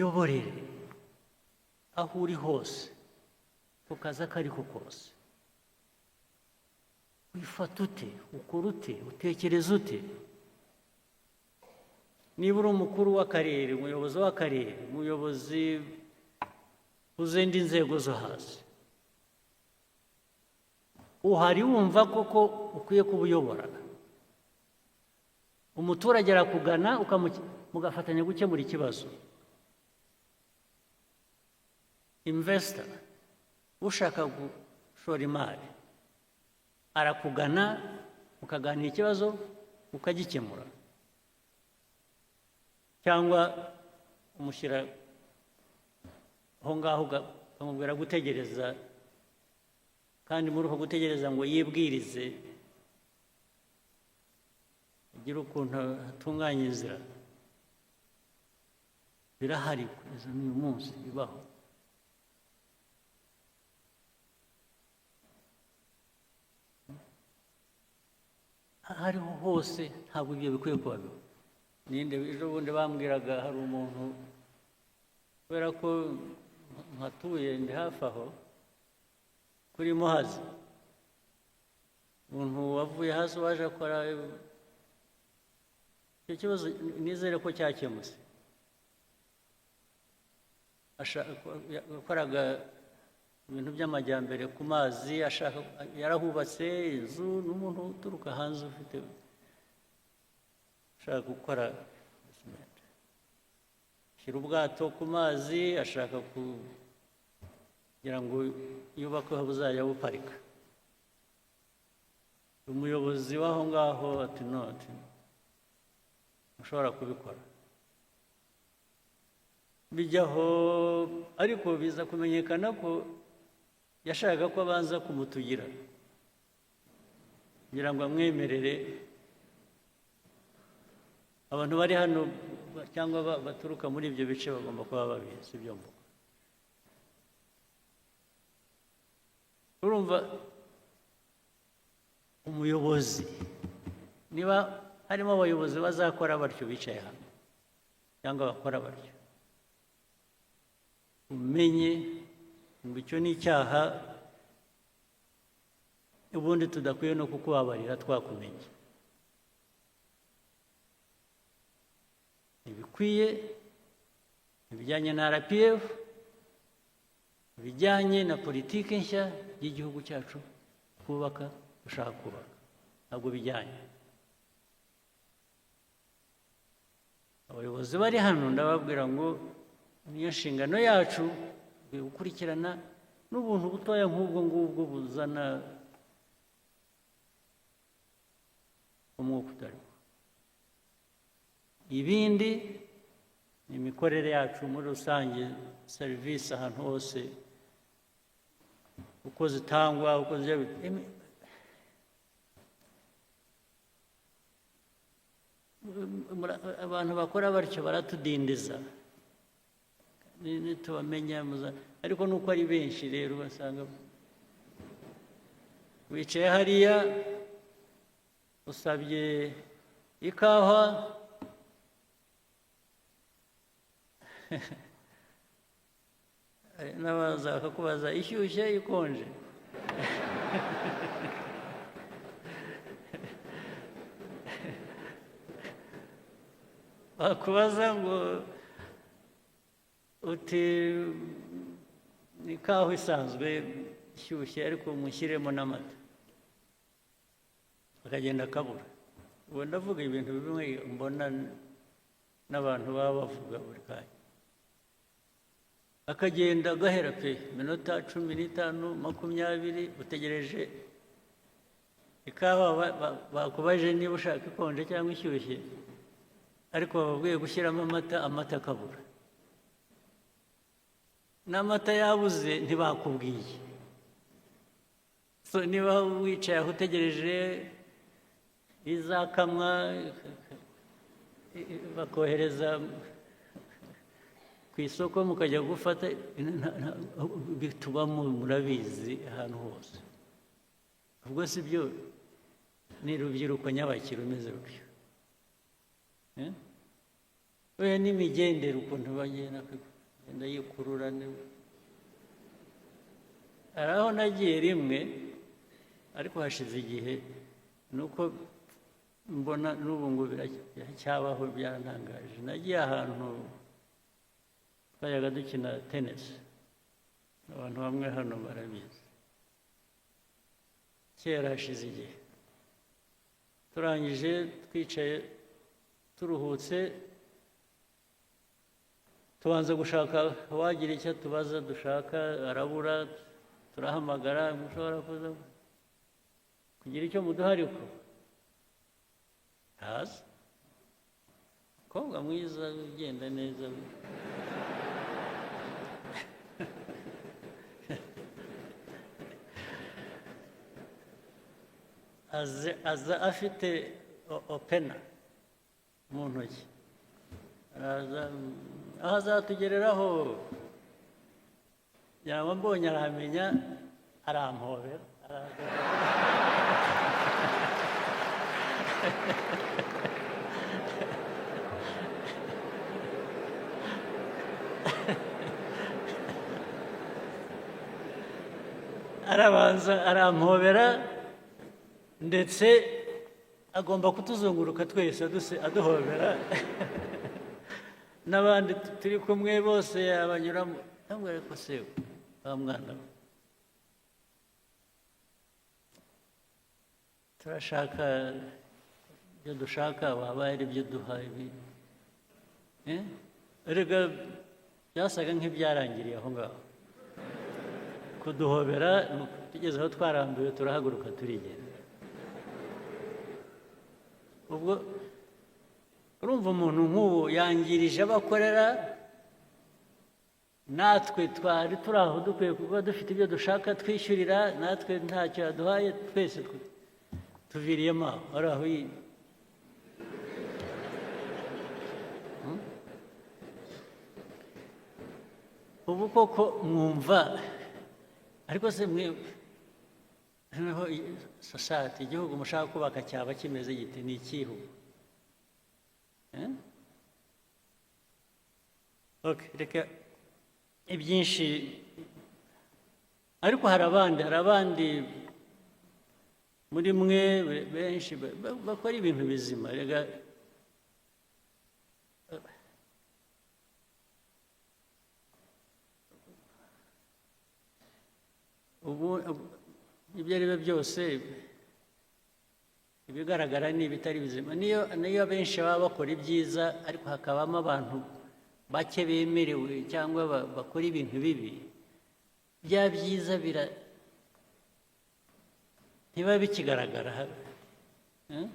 Imiyoborere, aho uri hose, ku kazi ako ari ko kose, wifata ute? Ukora ute? Utekereza ute? Niba uri umukuru w'akarere, umuyobozi w'akarere, umuyobozi w'izindi nzego zo hasi, uhari wumva koko ukwiye kuba uyobora, umuturage arakugana, mugafatanya gukemura ikibazo. Investor ushaka gushora imari arakugana, mukaganira ikibazo, ukagikemura, cyangwa umushyira aho ngaho, ukamubwira gutegereza, kandi muri uko gutegereza ngo yibwirize, agire ukuntu atunganya inzira? Birahari kugeza n'uyu munsi, bibaho. Aho ariho hose, ntabwo ibyo bikwiye kuba biba. Ninde ejo bundi bambwiraga, hari umuntu, kubera ko mpatuye, ndi hafi aho kuri Muhazi, umuntu wavuye hasi waje akora icyo kibazo, nizere ko cyakemutse. Yakoraga ibintu by'amajyambere ku mazi, ashaka, yarahubatse inzu, n'umuntu uturuka hanze ufite, ashaka gukora investment, ashyira ubwato ku mazi, ashaka kugira ngo yubake aho buzajya buparika. Umuyobozi w'aho ngaho ati: "No," ati: "Ntushobora kubikora." Bijyaho, ariko biza kumenyekana ko yashakaga ko abanza kumutugira kugira ngo amwemerere. Abantu bari hano cyangwa baturuka muri ibyo bice bagomba kuba babizi ibyo mvuga. Urumva, umuyobozi, niba harimo abayobozi bazakora batyo bicaye hano cyangwa bakora batyo, umenye ngo icyo ni icyaha ubundi tudakwiye no kukubabarira twakumenye. Ntibikwiye, ibijyanye na RPF, ibijyanye na politiki nshya y'igihugu cyacu twubaka, dushaka kubaka, ntabwo bijyanye. Abayobozi bari hano, ndababwira ngo niyo nshingano yacu gukurikirana n'ubuntu butoya nk'ubwo ngubwo buzana umwuka utariho. Ibindi ni imikorere yacu muri rusange, serivisi ahantu hose uko zitangwa, uko zijya. Abantu bakora batyo baratudindiza. Nitubamenya, ariko nuko ari benshi rero, ugasanga wicaye hariya, usabye ikawa, n'abaza bakakubaza ishyushye, ikonje. Bakubaza ngo uti ikawa isanzwe ishyushye, ariko mushyiremo n'amata, akagenda akabura. Ubu ndavuga ibintu bimwe mbona n'abantu baba bavuga buri kanya. Akagenda agahera pe, iminota 15, 20, utegereje ikawa. Bakubaje niba ushaka ikonje cyangwa ishyushye, ariko bababwiye gushyiramo amata, amata akabura. N'amata yabuze, ntibakubwiye. So niba wicaye aho utegereje izakamwa, bakohereza ku isoko mukajya gufata, bitubamo, murabizi ahantu hose. Ubwo si byo? Ni urubyiruko nyabakire rumeze rutyo? Oya, n'imigendere, ukuntu bagenda. Agenda yikurura. Hari aho nagiye rimwe, ariko hashize igihe, ni uko mbona n'ubu ngo biracyabaho, byarantangaje. Nagiye ahantu twajyaga dukina tenisi, abantu bamwe hano barabizi, kera hashize igihe. Turangije, twicaye turuhutse, tubanza gushaka uwagira icyo tubaza dushaka, arabura. Turahamagara: "Mushobora kuza kugira icyo muduha?" Ariko ntaza. Umukobwa mwiza, ugenda neza, aza afite opener mu ntoki, araza aho azatugereraho, yaba mbonye arahamenya, arampobera, araza. Arabanza arampobera, ndetse agomba kutuzunguruka twese aduhobera, n'abandi turi kumwe bose yabanyuramo. Ntabwo ariko se wa mwana we, turashaka ibyo dushaka, waba ari ibyo duha ibi? Eh? Erega byasaga nk'ibyarangiriye aho ngaho kuduhobera. Tugeze aho twarambiwe, turahaguruka turigenda. Ubwo urumva umuntu nk'ubu yangirije abo akorera, natwe twari turi aho dukwiye kuba dufite ibyo dushaka twishyurira, natwe ntacyo yaduhaye, twese tuviriyemo aho ari aho. Ubu koko mwumva, ariko se mwe noneho society, igihugu mushaka kubaka cyaba kimeze gite? Ni ikihe ubu? Eh? Okay, reka ibyinshi, ariko hari abandi muri mwe benshi bakora ibintu bizima. Rega ubu ibyo ari byo byose, ibigaragara ni ibitari bizima. Niyo abenshi baba bakora ibyiza, ariko hakabamo abantu bake bemerewe cyangwa bakora ibintu bibi, bya byiza ntibiba bikigaragara. Eh?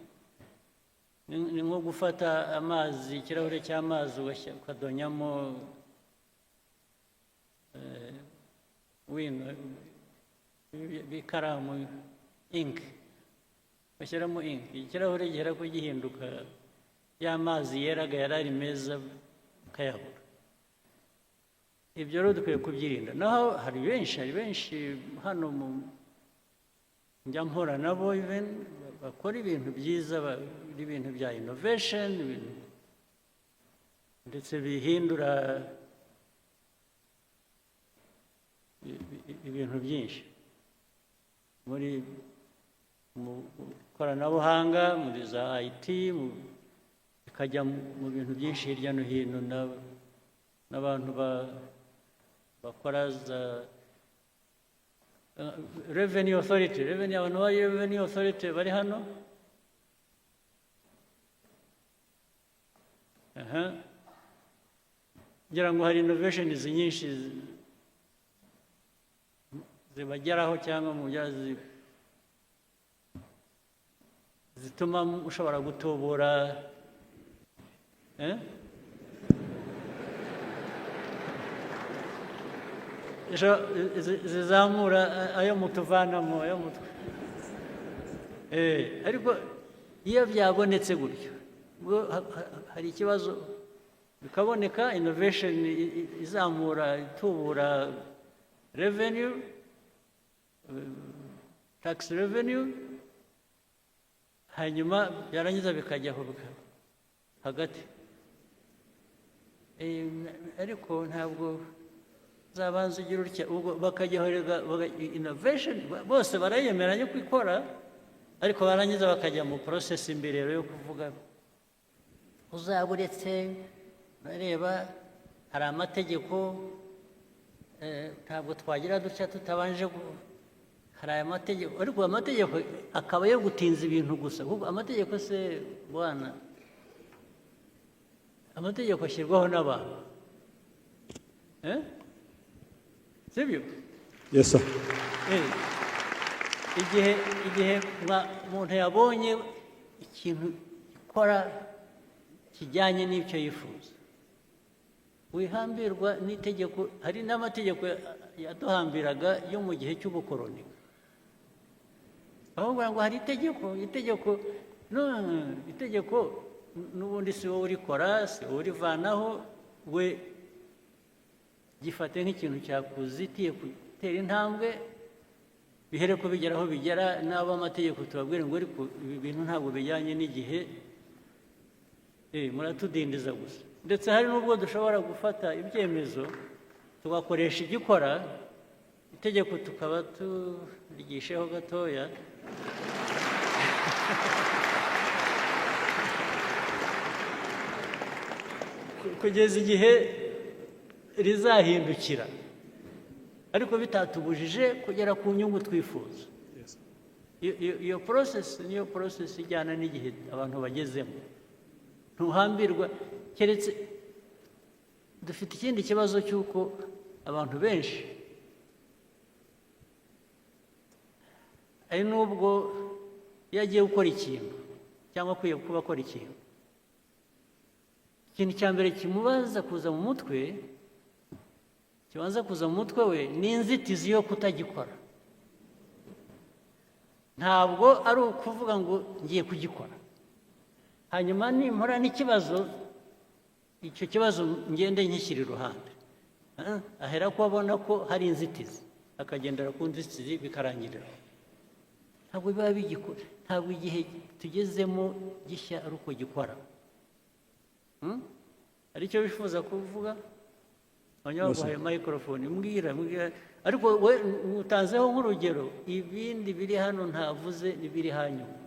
Ni nko gufata amazi, ikirahure cy'amazi, ukadonyamo wino b'ikaramu, ink, bashyiramo ink. Ikirahure gihera ko gihinduka, ya mazi yeraga yari ari meza ukayabura. Ibyo rero dukwiye kubyirinda. Naho hari benshi hano mu njya mpura nabo, even bakora ibintu byiza, ibintu bya innovation, ibintu ndetse bihindura ibintu byinshi mu ikoranabuhanga, muri za IT, bikajya mu bintu byinshi hirya no hino, n'abantu bakora za revenue authority. Revenue, abantu bari revenue authority bari hano? Aha ngira ngo hari innovations nyinshi zibageraho cyangwa mu bya zituma ushobora gutubura, eh? Zizamura ayo mutuvanamo, ayo mutwe. Ariko iyo byabonetse gutyo, ubwo hari ikibazo, bikaboneka innovation izamura, itubura revenue, tax revenue, hanyuma byarangiza bikajyaho hagati. Ariko ntabwo uzabanza ugira utya, ubwo bakajya innovation bose barayemeranya ko ikora, ariko barangiza bakajya mu process imbere rero yo kuvuga uzaba uretse bareba hari amategeko, ntabwo twagira dutya tutabanje hari aya mategeko. Ariko amategeko akaba yo gutinza ibintu gusa, kuko amategeko se bwana, amategeko ashyirwaho n'abantu, eh? Sibyo? Yes, sir. Igihe umuntu yabonye ikintu gikora kijyanye n'icyo yifuza, wihambirwa n'itegeko. Hari n'amategeko yaduhambiraga yo mu gihe cy'ubukoroni, bavuga ngo hari itegeko, no itegeko n'ubundi si wowe urikora, si wowe urivanaho. We gifate nk'ikintu cyakuzitiye gutera intambwe, bihere ko bigera aho bigera, n'abo amategeko tubabwire ngo ariko ibi bintu ntabwo bijyanye n'igihe, muratudindiza gusa. Ndetse hari n'ubwo dushobora gufata ibyemezo tugakoresha igikora, itegeko tukaba turigisheho gatoya. Kugeza igihe rizahindukira, ariko bitatubujije kugera ku nyungu twifuza. Iyo process niyo process ijyana n'igihe abantu bagezemo. Ntuhambirwa, keretse dufite ikindi kibazo cy'uko abantu benshi, ari n'ubwo iyo agiye gukora ikintu cyangwa akwiye kuba akora ikintu, ikintu cya mbere kimubaza kuza mu mutwe, kibanza kuza mu mutwe we, ni inzitizi yo kutagikora. Ntabwo ari ukuvuga ngo ngiye kugikora, hanyuma nimpura n'ikibazo, icyo kibazo ngende nkishyira iruhande. Ahera ko abona ko hari inzitizi, akagendera ku nzitizi, bikarangirira aho. Ntabwo biba bigikora, ntabwo igihe tugezemo gishya ari uko gikora. Hari icyo wifuza kuvuga? Hanyuma baguhaye microphone, mbwira, mbwira. Ariko we utanzeho nk'urugero, ibindi biri hano ntavuze n'ibiri hanyuma.